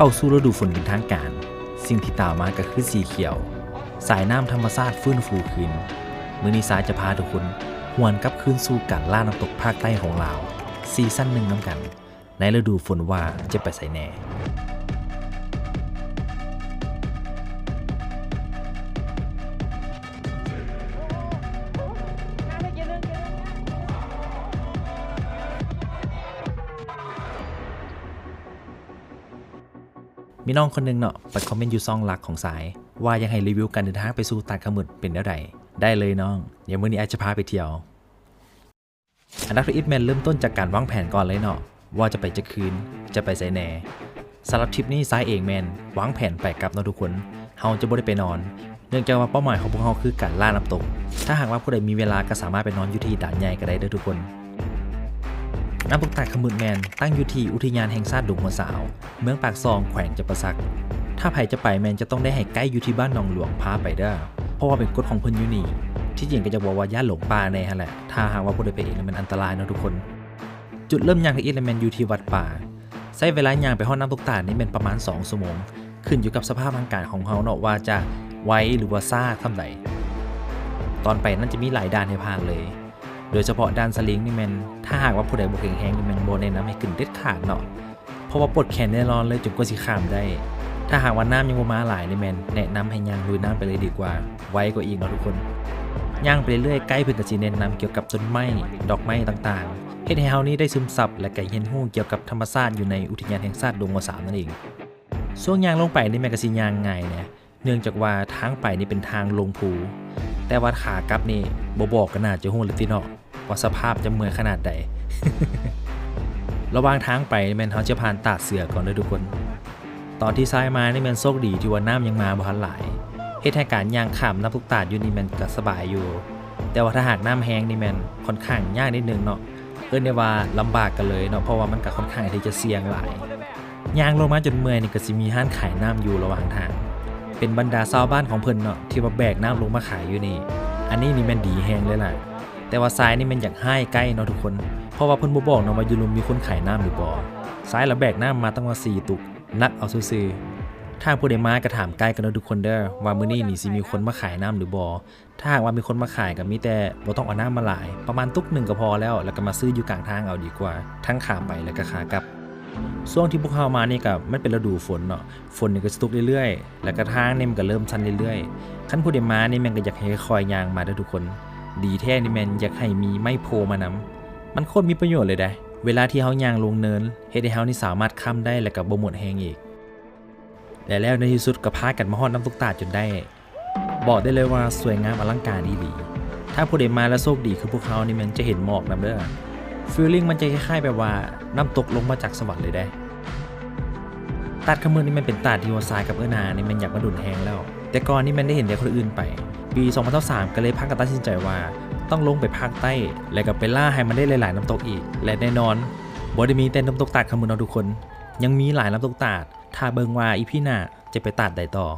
ເຂົ້າສູ່ລະດູຝົນເປັນທາງການ, ສິ່ງທີ່ຕາມມາກໍຄືສີຂຽວ, ສາຍນ້ຳທຳມະຊາດຟື້ນຟູຄືນ. ມື້ນີ້ຊາຈະພາທຸກຄົນຫວນກັບຄືນສູ່ການລ່ານ້ຳຕົກພາກໃຕ້ຂອງລາວ ຊີຊັນໜຶ່ງນຳກັນ. ໃນລະດູຝົນວ່າຈະໄປໃສແດ່? ມີນ້ອງຄົນໜຶ່ງເນາະ ໄປຄອມເມັນຢູ່ຊ່ອງຫຼັກຂອງຊາຍ ວ່າຢາກໃຫ້ຣີວິວການເດີນທາງໄປສູ່ຕາດຂະມືດເປັນແນວໃດ. ໄດ້ເລີຍນ້ອງ, ດຽວມື້ນີ້ອ້າຍຈະພາໄປທ່ຽວ. ອັນດັບທີໜຶ່ງແມ່ນເລີ່ມຕົ້ນຈາກການວາງແຜນກ່ອນເລີຍເນາະ ວ່າຈະໄປຈັກຄືນ, ຈະໄປໃສແດ່. ສຳລັບທຣິບນີ້ຊາຍເອງແມ່ນວາງແຜນໄປກັບເນາະທຸກຄົນ, ເຮົາຈະບໍ່ໄດ້ໄປນອນ ເນື່ອງຈາກວ່າເປົ້າໝາຍຂອງພວກເຮົາຄືການລ່ານ້ຳຕົກ. ຖ້າຫາກວ່າຜູ້ໃດມີເວລາກໍສາມາດໄປນອນຢູ່ທີ່ດານໃຫຍ່ກໍໄດ້ເດີທຸກຄົນ. ນ້ຳຕົກຕາດຂະມືດແມ່ນຕັ້ງຢູ່ທີ່ອຸທິຍານແຫ່ງຊາດດົງຫົວສາວ ເມືອງປາກຊ່ອງ ແຂວງຈຳປາສັກ. ຖ້າໃຜຈະໄປແມ່ນຈະຕ້ອງໄດ້ໃຫ້ໄກດຢູ່ທີ່ບ້ານໜອງຫຼວງພາໄປເດີ ເພາະວ່າເປັນກົດຂອງເພິ່ນຢູ່ນີ້. ທີ່ຈິງກໍຢາກບອກວ່າຢ້ານຫຼົງປ່າແດ່ຫັ້ນແຫຼະ, ຖ້າຫາກວ່າຜູ້ໃດໄປເອງແມ່ນອັນຕະລາຍເນາະທຸກຄົນ. ຈຸດເລີ່ມຍ່າງທຳອິດແມ່ນຢູ່ທີ່ວັດປ່າ. ໃຊ້ເວລາຍ່າງໄປຮອດນ້ຳຕົກຕາດນີ້ແມ່ນປະມານສອງຊົ່ວໂມງ, ຂຶ້ນຢູ່ກັບສະພາບຮ່າງກາຍຂອງເຮົາເນາະ ວ່າຈະໄວ ຫຼືວ່າຊ້າສ່ຳໃດ. ຕອນໄປນັ້ນຈະມີຫຼາຍດ່ານໃຫ້ຜ່ານເລີຍ, ໂດຍສະເພາະດ່ານສະລິງນີ້ແມ່ນ ຖ້າຫາກວ່າຜູ້ໃດບໍ່ແຂງແຮງນີ້ແມ່ນບໍ່ແນະນຳໃຫ້ຂຶ້ນເດັດຂາດເນາະ, ເພາະວ່າປວດແຂນແນ່ນອນເລີຍ ຈົນກວ່າຊິຂ້າມໄດ້. ຖ້າຫາກວ່ານ້ຳຍັງບໍ່ມາຫຼາຍນີ້ແມ່ນແນະນຳໃຫ້ຍ່າງລຸຍນ້ຳໄປເລີຍດີກວ່າ, ໄວກວ່າອີກເນາະທຸກຄົນ. ຍ່າງໄປເລື້ອຍໆ ໄກດເພິ່ນກໍຊິແນະນຳກ່ຽວກັບຕົ້ນໄມ້, ດອກໄມ້ຕ່າງໆ ເຮັດໃຫ້ເຮົານີ້ໄດ້ຊຶມຊັບ ແລະ ກໍຮຽນຮູ້ກ່ຽວກັບທຳມະຊາດຢູ່ໃນອຸທິຍານແຫ່ງຊາດດົງຫົວສາວນັ້ນເອງ. ຊ່ວງຍ່າງລົງໄປນີ້ແມ່ນກໍຊິຍ່າງງ່າຍແດ່, ເນື່ອງຈາກວ່າທາງໄປນີ້ເປັນທາງລົງພູ, ແຕ່ວ່າຂາກັບນີ້ບໍ່ບອກກໍໜ້າຈະຮູ້ແລ້ວຕິເນາະ ວ່າສະພາບຈະເມື່ອຍຂະໜາດໃດ. ລະຫວ່າງທາງໄປແມ່ນເຮົາຈະຜ່ານຕາດເສືອກ່ອນເດີທຸກຄົນ. ຕອນທີ່ຊາຍມານີ້ແມ່ນໂຊກດີທີ່ວ່ານ້ຳຍັງມາບໍ່ທັນຫຼາຍ, ເຮັດໃຫ້ການຍ່າງຂ້າມນ້ຳຕົກຕາດຢູ່ນີ້ແມ່ນກໍສະບາຍຢູ່. ແຕ່ວ່າຖ້າຫາກນ້ຳແຮງນີ້ແມ່ນຂ້ອນຂ້າງຍາກນິດໜຶ່ງເນາະ, ເອີ້ນໄດ້ວ່າລຳບາກກັນເລີຍເນາະ, ເພາະວ່າມັນກໍຂ້ອນຂ້າງທີ່ຈະສ່ຽງຫຼາຍ. ຍ່າງລົງມາຈົນເມື່ອຍນີ້ກໍຊິມີຮ້ານຂາຍນ້ຳຢູ່ລະຫວ່າງທາງ, ເປັນບັນດາຊາວບ້ານຂອງເພິ່ນເນາະ ທີ່ວ່າແບກນ້ຳລົງມາຂາຍຢູ່ນີ້. ອັນນີ້ນີ້ແມ່ນດີແຮງເລີຍລະ. ແຕ່ວ່າຊາຍນີ້ແມ່ນຢາກຮ້າຍໄກເນາະທຸກຄົນ, ເພາະວ່າເພິ່ນບໍ່ບອກເນາະວ່າຢູ່ລຸ່ມມີຄົນຂາຍນ້ຳຫຼືບໍ່. ຊາຍລະແບກນ້ຳມາຕັ້ງວ່າສີ່ຕຸກ, ໜັກເອົາຊື່ໆ. ຖ້າຜູ້ໃດມາກໍຖາມໄກກັນເນາະທຸກຄົນເດີ ວ່າມື້ນີ້ນີ້ຊິມີຄົນມາຂາຍນ້ຳຫຼືບໍ່. ຖ້າຫາກວ່າມີຄົນມາຂາຍກໍມີແຕ່ບໍ່ຕ້ອງເອົານ້ຳມາຫຼາຍ, ປະມານຕຸກໜຶ່ງກໍພໍແລ້ວ, ແລ້ວກໍມາຊື້ຢູ່ກາງທາງເອົາດີກວ່າ, ທັງຂາໄປແລ້ວກໍຂາກັບ. ຊ່ວງທີ່ພວກເຮົາມານີ້ກໍມັນເປັນລະດູຝົນເນາະ, ຝົນນີ້ກໍຊິຕົກເລື້ອຍໆ ແລ້ວກໍທາງນີ້ມັນກໍເລີ່ມຊັນເລື້ອຍໆ. ຄັນຜູ້ໃດມານີ້ແມ່ນກໍຢາກໃຫ້ຄ່ອຍຍ່າງມາເດີທຸກຄົນ. ດີແທ້ນີ້ແມ່ນຢາກໃຫ້ມີໄມ້ໂພມານຳ, ມັນໂຄດມີປະໂຫຍດເລີຍເດ້. ເວລາທີ່ເຮົາຍ່າງລົງເນີນ ເຮັດໃຫ້ເຮົານີ້ສາມາດຄ້ຳໄດ້ ແລ້ວກໍບໍ່ໝົດແຮງອີກ. ແລະ ແລ້ວໃນທີ່ສຸດກໍພາກັນມາຮອດນ້ຳຕົກຕາດຈົນໄດ້. ບອກໄດ້ເລີຍວ່າສວຍງາມອະລັງການອີ່ຫຼີ. ຖ້າຜູ້ໃດມາແລ້ວໂຊກດີຄືພວກເຮົານີ້ແມ່ນຈະເຫັນໝອກນຳເດີ. ຟີລລິ້ງມັນຈະຄ້າຍໆແບບວ່ານ້ຳຕົກລົງມາຈາກສະຫວັນເລີຍເດ້. ຕາດຂະມືດນີ້ແມ່ນເປັນຕາດທີ່ວ່າຊາຍກັບເອື້ອຍນານີ້ແມ່ນຢາກມາດົນແຮງແລ້ວ, ແຕ່ກ່ອນນີ້ແມ່ນໄດ້ເຫັນແຕ່ຄົນອື່ນໄປ. ປີສອງພັນຊາວສາມກໍເລີຍພາກັນຕັດສິນໃຈວ່າຕ້ອງລົງໄປພາກໃຕ້ ແລ້ວກໍໄປລ່າໃຫ້ມັນໄດ້ຫຼາຍໆນ້ຳຕົກອີກ. ແລະ ແນ່ນອນ ບໍ່ໄດ້ມີແຕ່ນ້ຳຕົກຕາດຂະມືດເນາະທຸກຄົນ, ຍັງມີຫຼາຍນ້ຳຕົກຕາດ. ຖ້າເບິ່ງວ່າອີພີໜ້າຈະໄປຕາດໃດຕໍ່.